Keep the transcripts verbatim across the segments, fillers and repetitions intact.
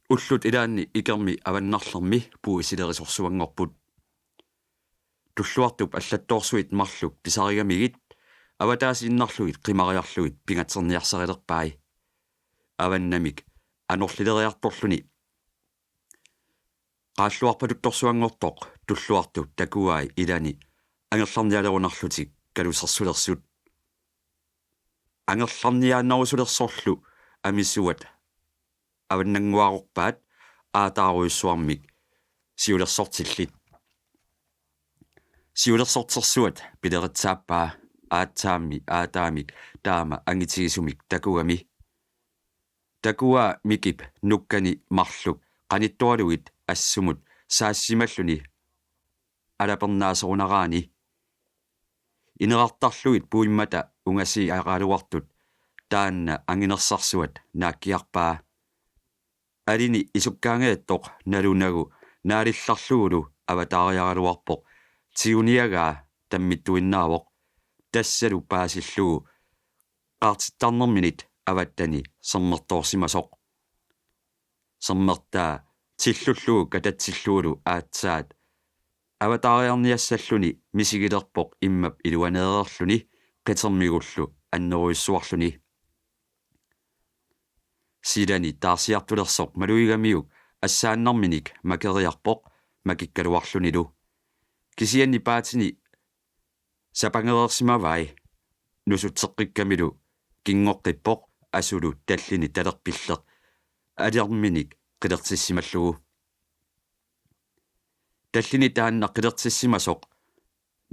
Ullut ilaanni ikermi avannarlermi puisilerisorsuanngorput. Tulluartup allattoorsuit marluk pisarigamigit avataasiinnarlugit qimariarlugit pingatserniarsarilerpai. Avannamik anorlileriartorluni qaalluarpaluttorsuanngortoq Tulluartup takuai ilani angerlarnialerunarlutik kalusersulersut. Angerlarniaannerusulersorlu amisuat avannannguarorpaat aataarujussuarmik siulersortillit. Siulersortersuat pileritsaappaa aatsaammi aataamik taama angitigisumik takugami. Takuaa Mikip nukkani marluk qanittualugit assumut saassimalluni alapernaaserunaraani. Inerartarlugit puimmata ungasiaqaluartut taanna anginersarsuat naakkiarpaa. Alini isukkaangajattoq nalunagu naalillarlugulu avataariaraluarpoq tiguniagaa tammittuinnaavoq tassalu paasillugu qaartittarnerminit avattani sermertoorsimasoq. Sermertaa tillullugu katatsillugulu aatsaat avataariarniassalluni misigilerpoq immap iluaneereerluni qitermigullu annerujussuarluni. Silani taarsiartulersoq malugigamiuk assaannarminik makeriarpoq makikkaluarlunilu. Kisianni paatini sapangereersimavai nusutseqqikkamilu kingoqqippoq asulu tallini talerpilleq alerminik qilertissimallugu. Tallini taanna qilertissimasoq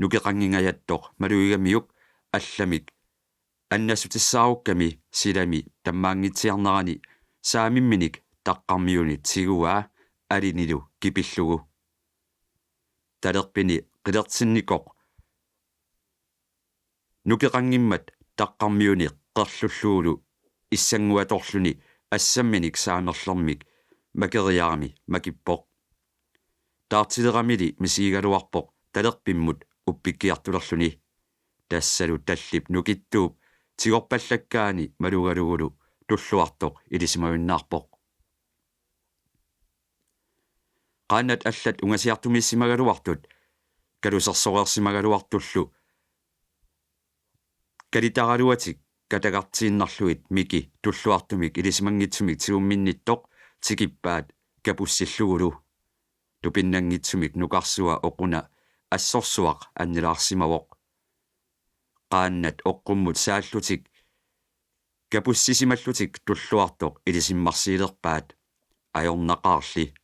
nukeqanngingajattoq malugigamiuk allamik annassutissaarukkami silami tammaanngitsiarnerani saamimminik taqqarmiuni tiguaa alinilu kipillugu. Talerpini qilertinnikoq nukeqanngimmat taqqarmiuni qerlullugulu issannguatorluni assamminik saamerlermik makeriarami makippoq. Taartileramili misigigaluarpoq talerpimmut uppikkiartulerluni. Tassalu tallip nukittuup tigorpallakkaani malugalugulu Tulluartoq ilisimajunnaarpoq. Qaannat allat ungasiartumiissimagaluartut kalusersoreersimagaluartullu kalitaraluatik katagartiinnarlugit Miki Tulluartumik ilisimanngitsumik tigumminnittoq tikippaat kapussillugulu. Tupinnanngitsumik nukarsua oquna assorsuaq annilaarsimavoq. Qaannat oqqummut saallutik kapussisimallutik Tulluartoq ilisimmarsiilerpaat. Ajornaqaarli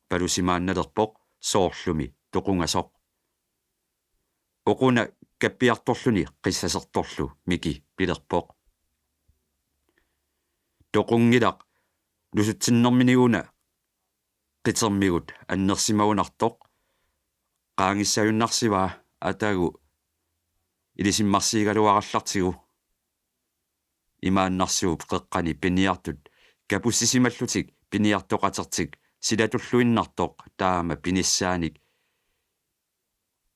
palusimaannalerpoq soorlumi toqungasoq. Oquna kappiartorluni qissasertorlu Miki pilerpoq: Toqunngilaq nusutsinnerminiguna qitermigut annersimagunartoq. Qaangissagunnarsivaa atagu ilisimmarsiigaluarallartigu. Imaannarsuup qeqqani piniartut kapussisimallutik piniartoqatertik silatulluinnartoq taama pinissaanik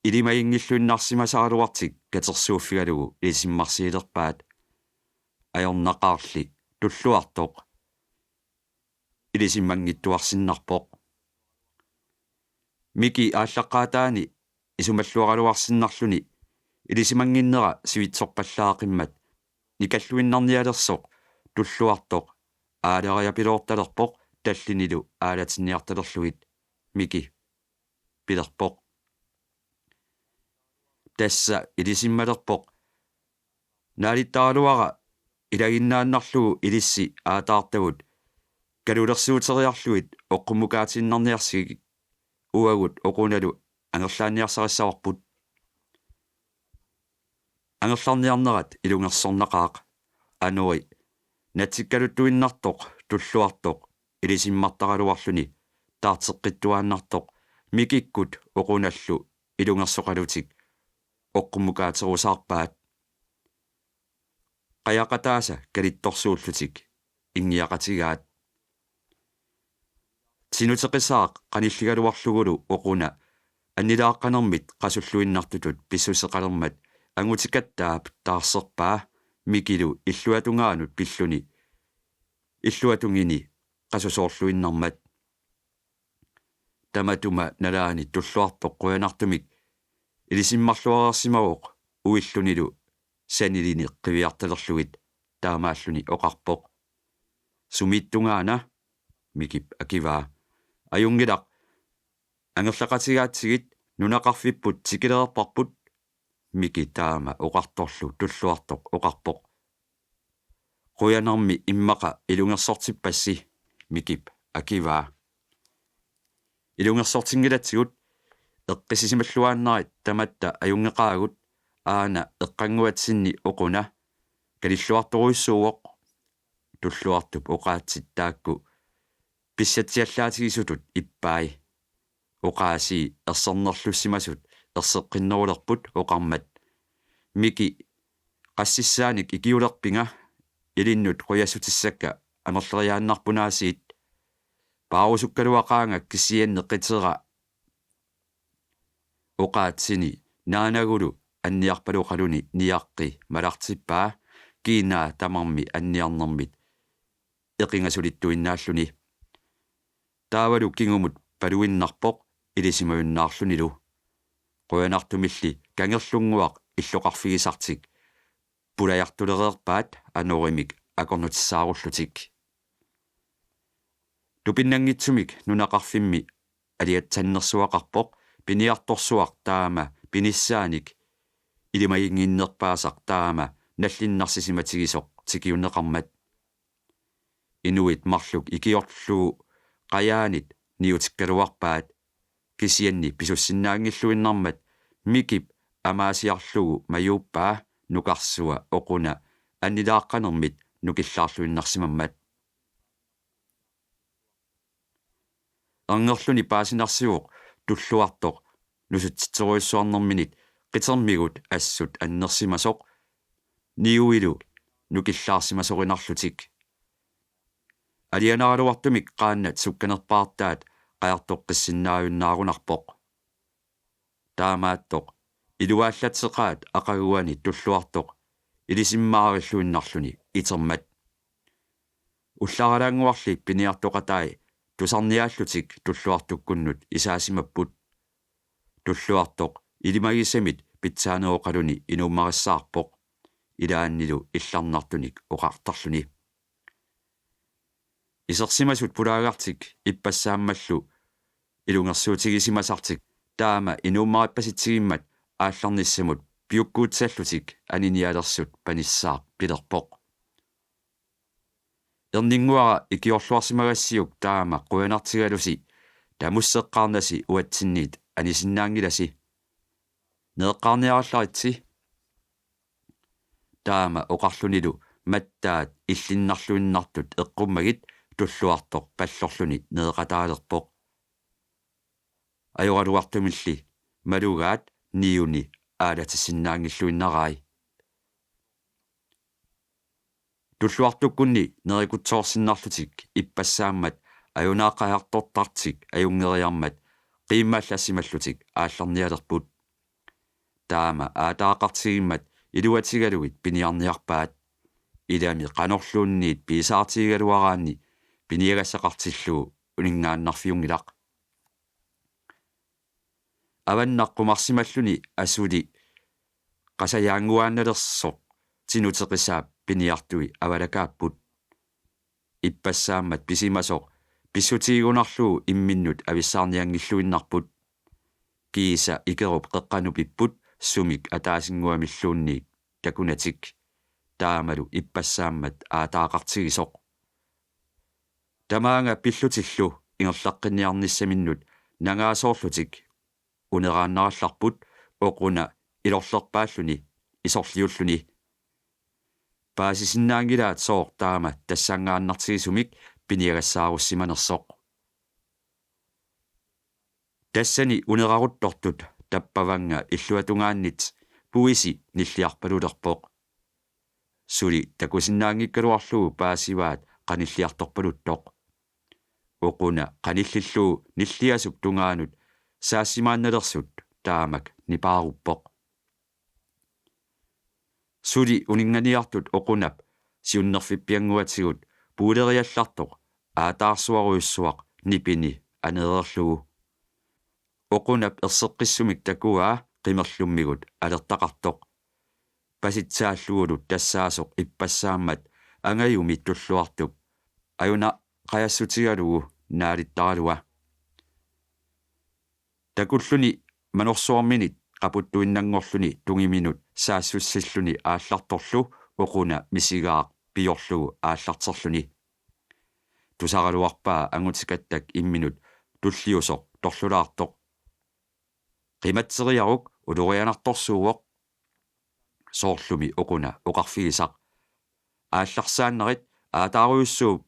ilimaginngilluinnarsimasaraluartik katersuuffigalugu ilisimmarsiilerpaat. Ajornaqaarli Tulluartoq ilisimanngittuarsinnarpoq. Miki aallaqqaataani isumalluaraluarsinnarluni ilisimannginnera sivitsorpallaaqimmat nikalluinnarnialersoq Tulluartoq aalariapiloortalerpoq tallinilu aalatinniartalerlugit. Miki pilerpoq: Tassa ilisimmalerpoq: Naalittaraluara ilaginnaannarlugu ilissi aataartagut kalulersuuteriarlugit oqqummukaatiinnarniarsigik, uagut oqunalu angerlaanniarsarissavarput. Angerlarniarnerat ilungersornaqaaq. Anori natsikkaluttuinnartoq Tulluartoq ilisimmartaraluarluni taarteqqittuaannartoq Mikikkut oqunallu ilungersoqalutik oqqummukaaterusaarpaat. Qajaqataasa kalittorsuullutik inngiaqatigaat. Tinuteqisaaq qanilligaluarlugulu oquna annilaaqqanermit qasulluinnartutut pissuseqalermat angutikattaap taarserpaa Mikilu illuatungaanut pilluni illuatungini qasusoorluinnarmat. Tamatuma nalaani Tulluartoq qujanartumik ilisimmarluareersimavoq uillunilu sanilini qiviartalerlugit. Taamaalluni oqarpoq: "Sumiittungaana?" Mikip akivaa: "Ajunngilaq. Angerlaqatigaatsigit, nunaqarfipput tikilereerparput." Miki taama oqartorlu Tulluartoq oqarpoq: "Qujanarmi immaqa ilungersortippassi." Mikip akivaa: "Ilungersortinngilatsigut, eqqissisimalluaannarit tamatta ajunngeqaagut, aana eqqannguatsinni Oquna kalilluartorujussuuvoq." Tulluartup oqaatsit taakku pissatsiallaatigisutut ippai. Oqaasii ersernerlussimasut erseqqinnerulerput oqarmat: "Miki, qassissaanik ikiulerpinga, ilinnut qujassutissakka amerleriaannarput aasiit. Paarusukkaluaqaanga kisianni qitera." Oqaatsini naanagulu anniarpaloqaluni niaqqi malartippaa, kiinaa tamarmi anniarnermit eqingasulittuinnaalluni. Taavalu kingumut paluinnarpoq ilisimajunnaarlunilu. Qujanartumilli kangerlunnguaq illoqarfigisartik pulajartulereerpaat anorimik akornutissaarullutik. Tupinnanngitsumik nunaqarfimmi aliatsannersuaqarpoq piniartorsuaq taama pinissaanik ilimaginnginnerpaasaq taama nallinnarsisimatigisoq tikiunneqarmat. Inuit marluk ikiorlugu qajaanit niutikkaluarpaat, kisianni pisussinnaanngilluinnarmat Mikip amaasiarlugu majuuppaa nukarsua Oquna annilaaqqanermit nukillaarluinnarsimammat. Erngerluni paasinarsivoq Tulluartoq nusutsitserujussuarnerminit qitermigut assut annersimasoq niuilu nukillaarsimasorinarlutik. Alianaraluartumik qaannat sukkanerpaartaat qajartoqqissinnaajunnaarunarpoq. Taamaattoq iluaallatseqaat aqaguani Tulluartoq ilisimmaarilluinnarluni itermat. Ullaaralaannguarli piniartoqatai tusarniaallutik Tulluartukkunnut isaasimapput. Tulluartoq ilimagisamit pitsaaneroqaluni inuummarissaarpoq, ilaannilu illarnartunik oqartarluni: "Isersimasut pulaagartik ippassaammallu ilungersuutigisimasartik taama inuummarippasitsigimmat aallarnissamut piukkuutsallutik aninialersut panissaaq pilerpoq: Erninnguara ikiorluarsimagassiuk taama qujanartigalusi tamusseqqaarnasi uatsinniit anisinnaanngilasi. Nereqqaarniarallaritsi." Taama oqarlunilu mattaat illinnarluinnartut eqqummagit Tulluartoq pallorluni nereqataalerpoq. Ajoraluartumilli malugaat niuni aalatissinnaanngilluinnarai. Tulluartukkunni nerikutsoorsinnarlutik ippassaammat ajunaaqqajartortartik ajunngeriarmat qiimmaallassimallutik aallarnialerput. Taama aataaqartigimmat iluatigalugit piniarniarpaat. Ilami qanorluunniit piisaartigigaluaraanni piniagassaqartillugu uninngaannarfiunngilaq. Avannaq qumarsimalluni asuli qasajaannguaannalersoq Tinuteqisaap piniartui avalakaapput. Ippassaammat pisimasoq pissutigigunarlugu imminnut avissaarnianngilluinnarput. Kiisa Ikerup qeqqanupipput sumik ataasinnguamilluunniit takunatik. Taamalu ippassaammat aataaqartigisoq. Tamaanga pillutillu ingerlaqqinniarnissaminnut nangaasoorlutik uneraannarallarput Oquna ilorlerpaalluni isorliulluni. Paasisinnaanngilaat sooq taama tassanngaannartigisumik piniagassaarussimanersoq. Tassani uneraruttortut tappavannga illuatungaannit puisi nilliarpalulerpoq. Suli takusinnaanngikkaluarlugu paasivaat qanilliartorpaluttoq. Oquna qanillillugu nilliasup tungaanut saassimaannalersut taamak nipaaruppoq. Suli uninnganiartut Oqunap siunnerfippiannguatigut puuleriallartoq aataarsuarujussuaq nipini anereerlugu. Oqunap erseqqissumik takuaa qimerlummigut alertaqartoq. Pasitsaallugulu tassaasoq ippassaammat angajumi Tulluartup ajunaqajassutigalugu naalittaralua. Takulluni manorsuarminit qaputtuinnanngorluni tungiminut saassussilluni aallartorlu Oquna misigaaq piorlugu aallarterluni. Tusaraluarpaa angutikattak imminut tulliusoq torlulaartoq. Qimatseriaruk ulorianartorsuuvoq, soorlumi Oquna oqarfigisaq. Aallarsaannarit aataarujussuup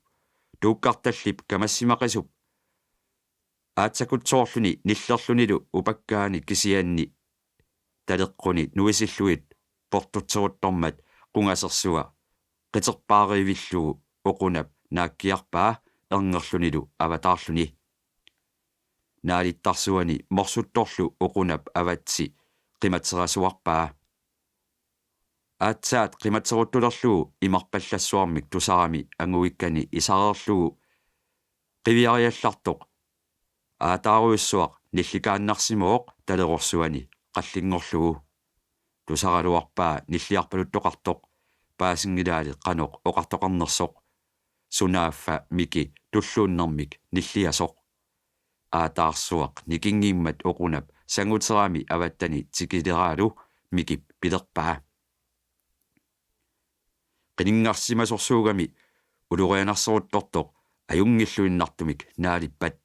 tuukkartallip kamassimaqisup aatsakutsoorluni nillerlunilu upakkaani kisianni taleqquni nuisillugit portutseruttormat qungasersua qiterpaarivillugu Oqunap naakkiarpaa erngerlunilu avataarluni. Naalittarsuani morsuttorlu Oqunap avatsi qimatserasuarpaa. Aatsaat qimatseruttulerlugu imarpallassuarmik tusarami anguikkani isareerlugu qiviariallartoq aataarujussuaq nillikaannarsimavoq talerorsuani qallinngorlugu. Tusaraluarpaa nilliarpaluttoqartoq, paasinngilaali qanoq oqartoqarnersoq. Sunaaffa Miki tulluunnermik nilliasoq. Aataarsuaq nikinngimmat Oqunap sanguterami avattani tikileraalu Mikip pilerpaa: Qininngarsimasorsuugami ulorianarseruttortoq ajunngilluinnartumik naalippat.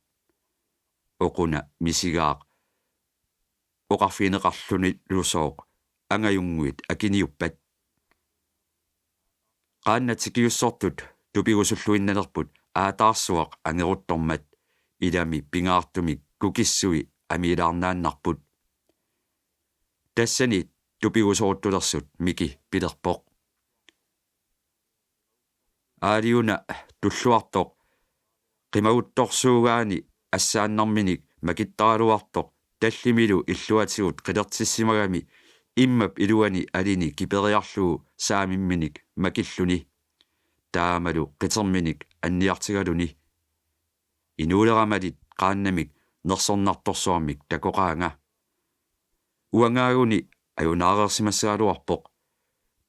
Oquna misigaaq oqarfigineqarlunilusooq angajunnguit akiniuppat. Qaannat tikiussortut tupigusulluinnalerput aataarsuaq angeruttormat, ilami pingaartumik kukissui amiilaarnaannarput. Tassani tupigusoruttulersut Miki pilerpoq: Aaliuna Tulluartoq qimaguttorsuugaani assaannarminik makittaraluartoq tallimilu illuatigut qilertissimagami immap iluani alini kiperiarlugu saamimminik makilluni, taamalu qiterminik anniartigaluni. Inuuleramalit qaannamik nersornartorsuarmik takoqaanga. Uangaaguni ajunaareersimassagaluarpoq.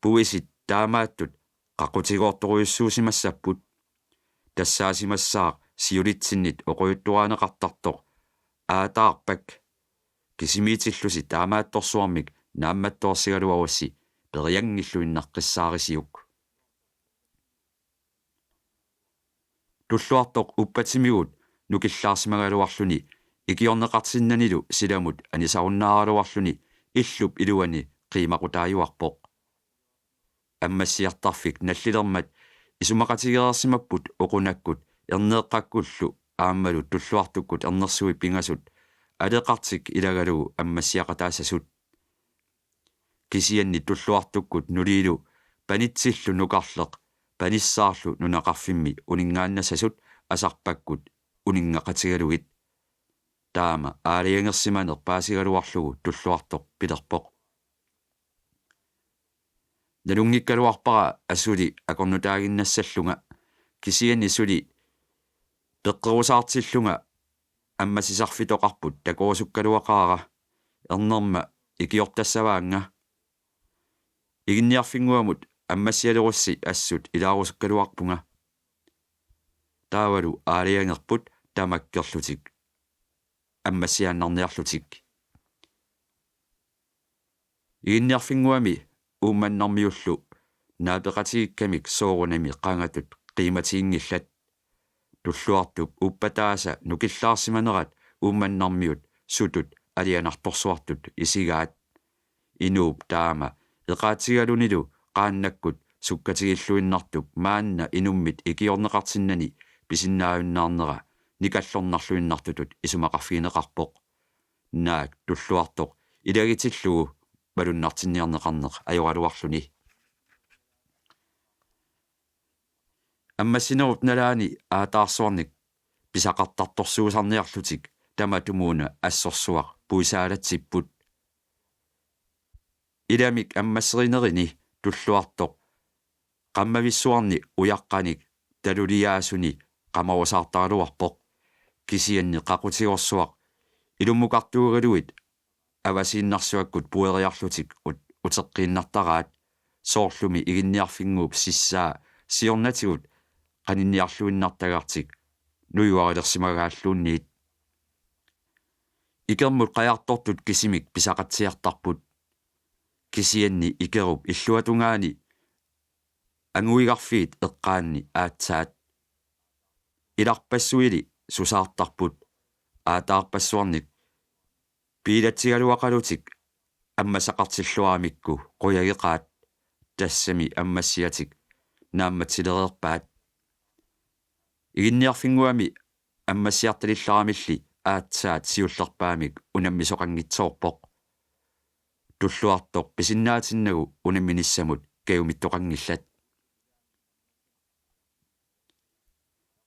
Puisit taamaattut qaqutigoortorujussuusimassapput. Tassaasimassaaq siulitsinnit oqaluttuarineqartartoq aataarpak. Kisimiitillusi taamaattorsuarmik naammattoorsigaluarussi perianngilluinnaqqissaarisiuk. Tulluartoq uppatimigut nukillaarsimagaluarluni ikiorneqartinnanilu silamut anisarunnaaraluarluni illup iluani qiimaqutaajuarpoq. Ammassiartarfik nallilermat isumaqatigereersimapput Oqunakkut erneeqqakkullu aammalu Tulluartukkut ernersui pingasut aleqartik ilagalugu ammassiaqataassasut. Kisianni Tulluartukkut nuliilu panitsillu nukarleq panissaarlu nunaqarfimmi uninngaannassasut Asarpakkut uninngaqatigalugit. Taama aalajangersimaneq paasigaluarlugu Tulluartoq pilerpoq: Nalunngikkaluarpara asuli akornutaaginnassallunga, kisianni suli peqqerusaartillunga ammassisarfitoqarput takorusukkaluaqaara. Ernerma ikiortassavaannga. Iginniarfinnguamut ammassialerussi assut ilaarusukkaluarpunga. Taavalu aalajangerput tamakkerlutik ammassiaannarniarlutik. Iginniarfinnguami Uummannarmiullu naapeqatigiikkamik soorunami qangatut qiimatiginngillat. Tulluartup uppataasa nukillaarsimanerat Uummannarmiut sutut alianartorsuartut isigaat. Inuup taama eqaatigalunilu qaannakkut sukkatigilluinnartup maanna inummit ikiorneqartinnani pisinnaajunnaarnera nikallornarluinnartutut isumaqarfigineqarpoq. Naak Tulluartoq ilagitillugu malunnartinniarneqarneq ajoraluarluni. Ammassinerup nalaani aataarsuarnik pisaqartartorsuusarniarlutik tamatumuuna assorsuaq puisaalatsipput. Ilamik ammasserinerini Tulluartoq qammavissuarni ujaqqanik taluliaasuni qamarusaartaraluarpoq. Kisianni qaqutigorsuaq Ilummukartuugaluit avasiinnarsuakkut pueriarlutik ut-, uteqqiinnartaraat, soorlumi Iginniarfinnguup sissaa siornatigut qaninniarluinnartagartik nujuarilersimagaalluunniit. Ikermut qajartortut kisimik pisaqatsiartarput. Kisianni Ikerup illuatungaani anguigarfiit eqqaanni aatsaat. Ilarpassuili susaartarput aataarpassuarnik piilatsigaluaqalutik ammassaqartilluaramikku qujageqaat, tassami ammassiatik naammatsilereerpaat. Iginniarfinnguami ammassiartalillaramilli aatsaat siullerpaamik unammisoqanngitsoorpoq. Tulluartoq pisinnaatinnagu unamminissamut kajumittoqanngillat.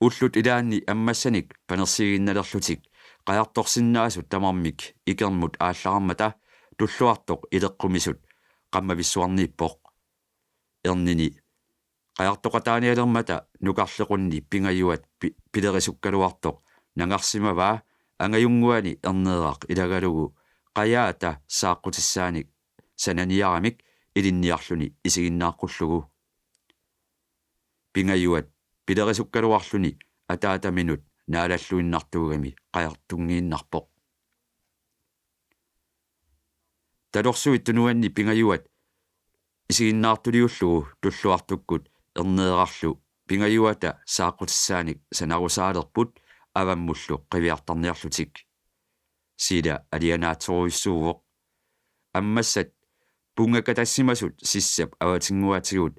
Ullut ilaanni ammassanik panersiiginnalerlutik qajartorsinnaasut tamarmik Ikermut aallarmata Tulluartoq ileqqumisut qammavissuarniippoq. Ernini qajartoqataanialermata nukarlequnni Pingajuat pi-, pilerisukkaluartoq nangarsimavaa angajunnguani erneeraq ilagalugu qajaata saaqqutissaanik sananiaramik ilinniarluni isiginnaaqqullugu. Pingajuat pilerisukkaluarluni ataataminut naalalluinnartuugami qajartunngiinnarpoq. Talorsuit tunuanni Pingajuat isiginnaartuliullugu Tulluartukkut erneerarlu Pingajuata saaqqutissaanik sanarusaalerput avammullu qiviartarniarlutik. Sila alianaatsorujussuuvoq. Ammassat punngakatassimasut sissap avatinnguatigut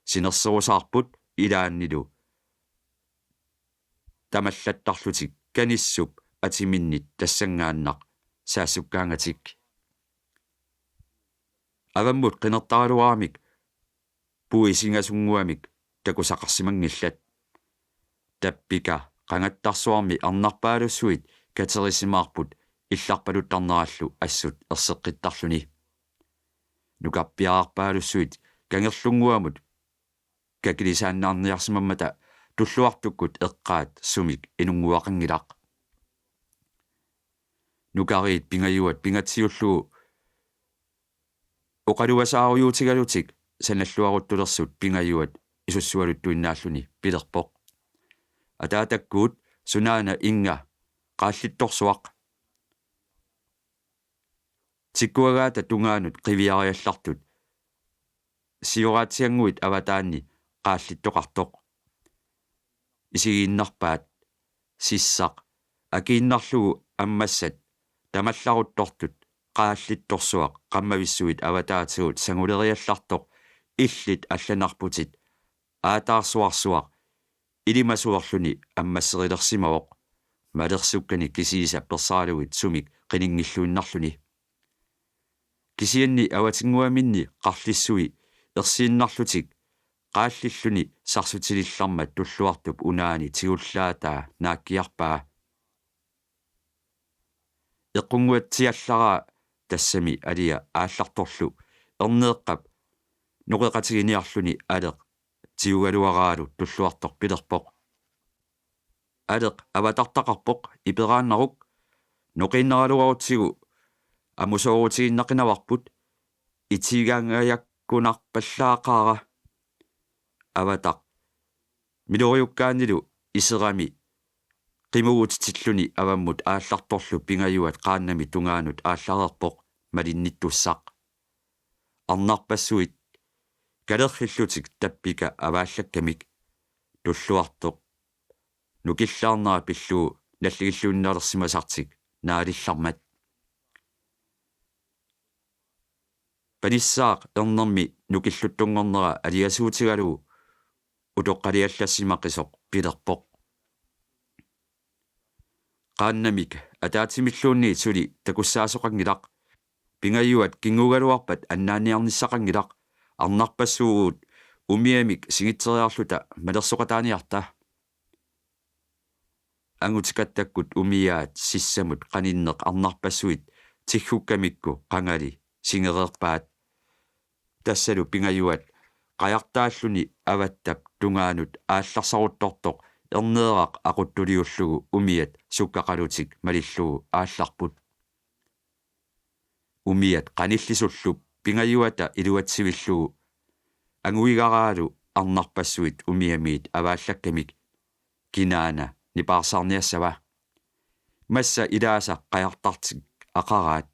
sinerserusaarput ilaannilu tamallattarlutik kanissup atiminnit tassanngaannaq saassukkaangatik. Avammut qinertaraluaramik puisingasunnguamik takusaqarsimanngillat. Tappika qangattarsuarmi arnarpaalussuit katerisimaarput illarpaluttarnerallu assut erseqqittarluni. Nukarpiararpaalussuit kangerlunnguamut kakilisaannaarniarsimammata Tulluartukkut eqqaat sumik inunnguaqanngilaq. Nukariit Pingajuat pingatsiullugu oqaluasaarujuutigalutik sanalluaruttulersut Pingajuat isussualuttuinnaalluni pilerpoq: Ataatakkuut sunaana innga qaallittorsuaq. Tikkuagaata tungaanut qiviariallartut sioraatsiannguit avataanni qaallittoqartoq. Isigiinnarpaat sissaq akiinnarlugu ammassat tamallaruttortut qaallittorsuaq qammavissuit avataatigut sanguleriallartoq illit allanarputit aataarsuarsuaq ilimasuerluni ammasserilersimavoq, malersukkanik kisiisa perseralugit sumik qininngilluinnarluni. Kisianni avatinnguaminni qarlissui ersiinnarlutik qaallilluni sarsutilillarmat Tulluartup unaani tigullaataa naakkiarpaa. Eqqunnguatsiallaraa tassami alia aallartorlu erneeqqap noqeqatiginiarluni Aleq tigugaluaraalu Tulluartoq pilerpoq: Aleq, avatartaqarpoq, iperaannaruk. Noqiinnaraluarutsigu amusoorutigiinnaqinavarput, itigangajakkunarpallaaqaara. Avataq miloriukkaannilu iserami qimugutitilluni avammut aallartorlu Pingajuat qaannami tungaanut aallareerpoq malinnittussaq. Arnarpassuit kalerrillutik tappika avaallakkamik. Tulluartoq nukillaarnera pillugu nalligilluinnalersimasartik naalillarmat. Panissaaq ernermi nukilluttunngornera aliasuutigalugu utoqqaliallassimaqisoq pilerpoq: Qaannamik ataatsimilluunniit suli takussaasoqanngilaq. Pingajuat kingugaluarpat annaanniarnissaqanngilaq. Arnarpassuugut umiamik singitseriarluta malersoqataaniarta. Angutikattakut umiaat sissamut qaninneq arnarpassuit tiggukkamikku qangali singereerpaat. Tassalu Pingajuat qajartaalluni avattap tungaanut aallarsaruttortoq Erneeraq aquttuliullugu umiat sukkaqalutik malillugu aallarput. Umiat qanillisullu Pingajuata iluatsivillugu anguigaraalu arnarpassuit umiamiit avaallakkamik: Kinaana nipaarsaarniassava? Massa ilaasa qajartartik aqaraat.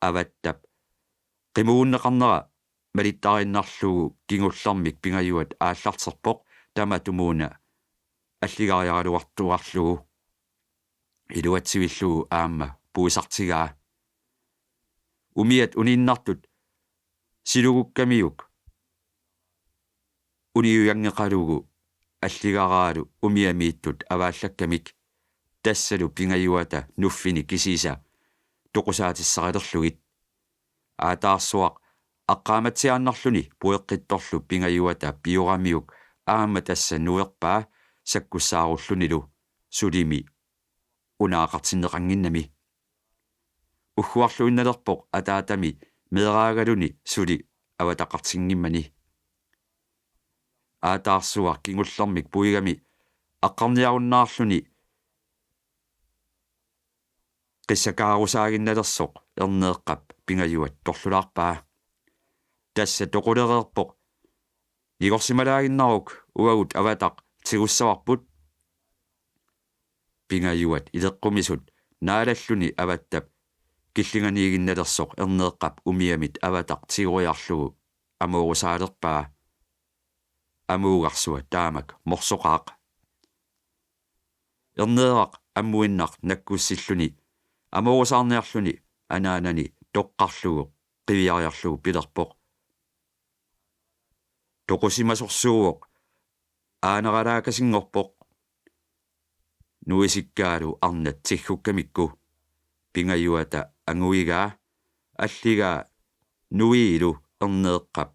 Avattap qimugunneqarnera malittariinnarlugu kingullermik Pingajuat aallarterpoq tamatumuuna alligariaraluartuarlugu. Iluatsivillugu aamma puisartigaa. Umiat uniinnartut silugukkamiuk uniuianngeqalugu alligaraalu umiamiittut avaallakkamik, tassalu Pingajuata nuffini kisiisa toqusaatissarilerlugit. Aataarsuaq aqqaamatsiaannarluni pueqqittorlu Pingajuata pioramiuk aamma tassa nuerpaa sakkussaarullunilu sulimi unaaqartinneqannginnami. Ugguarluinnalerpoq ataatami meeraagaluni suli avataqartinngimmani. Aataarsuaq kingullermik puigami aqqarniarunnaarluni qissakaarusaaginnalersoq Erneeqqap Pingajuat torlulaarpaa. Tassa toqulereerpoq: Nigorsimalaaginnaruk, uagut avataq tigussavarput. Pingajuat ileqqumisut naalalluni avattap killinganiiginnalersoq Erneeqqap umiamit avataq tigoriarlugu amoorusaalerpaa. Amuugarsua taamak morsoqaaq. Erneeraq ammuinnaq nakkussilluni amoorusaarniarluni anaanani toqqarlugu qiviariarlugu pilerpoq: Toqusimasorsuuvoq, aaneralaakasinngorpoq. Nuisikkaalu arnat tiggukkamikku Pingajuata anguigaa, alligaa nuiilu Erneeqqap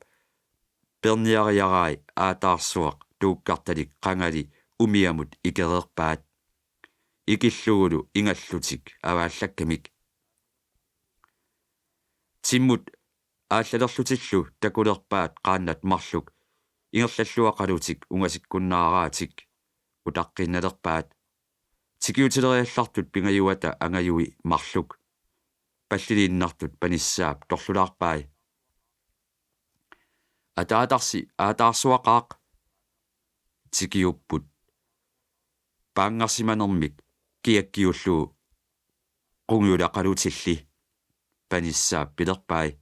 peerniariarai aataarsuaq tuukkartalik qangali umiamut ikereerpaat. Ikillugulu ingallutik avaallakkamik. Timmut aallalerlutillu takulerpaat qaannat marluk ingerlalluaqalutik ungasikkunnaaraatik utaqqiinnalerpaat. Tikiutileriallartut Pingajuata angajui marluk palliliinnartut Panissaap torlulaarpai: Ataatarsi aataarsuaqaaq. Tikiupput paanngarsimanermik kiakkiullugu qungiulaqalutilli. Panissaap pilerpai: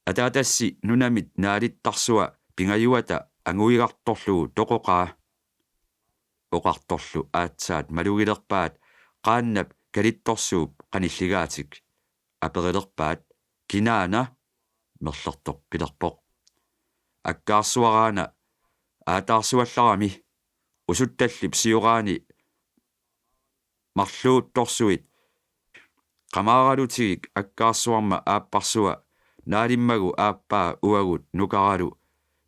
Ataatassi nunamit naalittarsua Pingajuata anguigartorlugu toqoqaa. Oqartorlu aatsaat malugilerpaat qaannap kalittorsuup qanilligaatik. Aperilerpaat: Kinaana? Merlertoq pilerpoq: Akkaarsuaraana aataarsuallarami, usuttallip sioraani marluuttorsuit qamaaralutigik akkaarsuarma aapparsua naalimmagu aappaa uagut nukaralu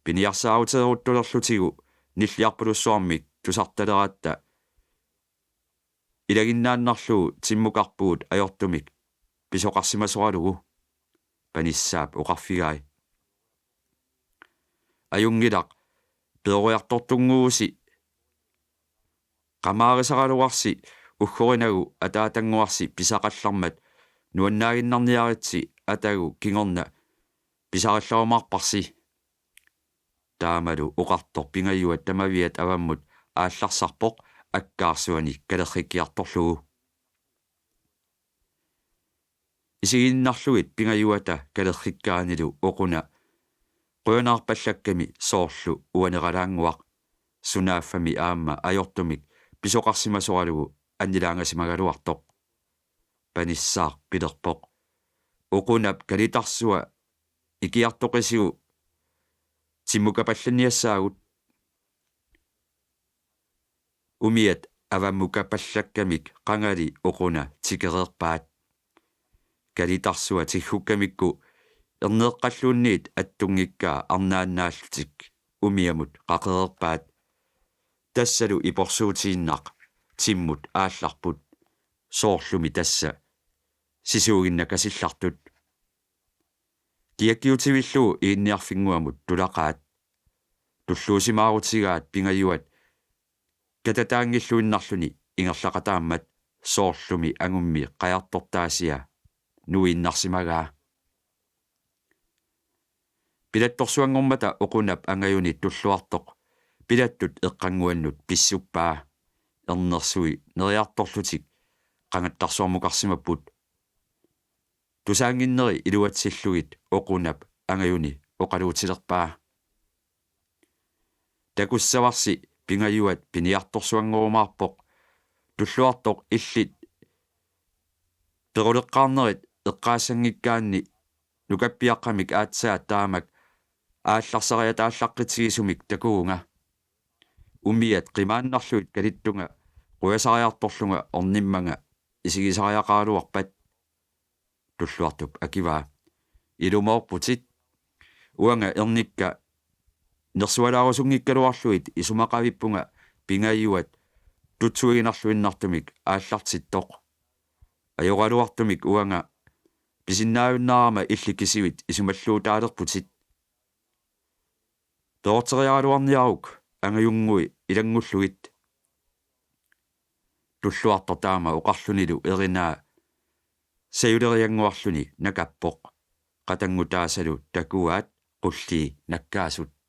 piniarsaaruteeruttulerlutigu nilliarpalussuarmik tusartaleratta ilaginnaannarlugu timmukarpugut ajortumik pisoqarsimasoralugu. Panissaap oqarfigai: Ajunngilaq, peroriartortunnguusi. Qamaarisaraluarsi uggorinagu ataatannguarsi pisaqallarmat nuannaaginnarniaritsi atagu kingorna pisarillarumaarparsi. Taamalu oqartoq Pingajuat tamaviat avammut aallarsarpoq akkaarsuani kalerrikkiartorlugu. Isigiinnarlugit Pingajuata kalerrikkaanilu Oquna qujanaarpallakkami soorlu uaneralaannguaq, sunaaffami aamma ajortumik pisoqarsimasoralugu annilaangasimagaluartoq. Panissaaq pilerpoq: Oqunap kalitarsua ikiartoqisigu timmukapallanniassaagut. Umiat avammukapallakkamik qangali Oquna tikereerpaat. Kalitarsua tiggukkamikku Erneeqqalluunniit attunngikkaa arnaannaallutik umiamut qaqereerpaat. Tassalu iporsuutiinnaq timmut aallarput, soorlumi tassa sisuuginnakasillartut. Kiakkiutivillugu Iginniarfinnguamut tulaqaat. Tulluusimaarutigaat Pingajuat katataanngilluinnarluni ingerlaqataammat soorlumi angummi qajartortaasia nuiinnarsimagaa. Pilattorsuanngormata Oqunap angajuni Tulluartoq pilattut eqqannguannut pissuppaa. Ernersui neriartorlutik qangattarsuarmukarsimapput. Tusaannginneri iluatsillugit Oqunap angajuni oqaluutilerpaa: Takussavarsi Pingajuat piniartorsuanngorumaarpoq. Tulluartoq illit peruleqqaarnerit eqqaassanngikkaanni nukappiaqqamik aatsaat taamak aallarsariataallaqqitsigisumik takuvunga. Umiat qimaannarlugit kalittunga qujasariartorlunga ornimmanga isigisariaqaraluarpat. Tulluartup akivaa: Ilumoorputit. Uanga ernikka nersualaarusunngikkaluarlugit isumaqavippunga Pingajuat tutsuiginarluinnartumik aallartittoq. Ajoraluartumik uanga pisinnaajunnaarama illit kisivit isumalluutaalerputit. Perorseriaraluarniaruk angajunnguit ilanngullugit. Tulluartoq taama oqarlunilu erinaa sajuleriannguarluni nakappoq. Qatanngutaasalu takuaat qullii nakkaasut.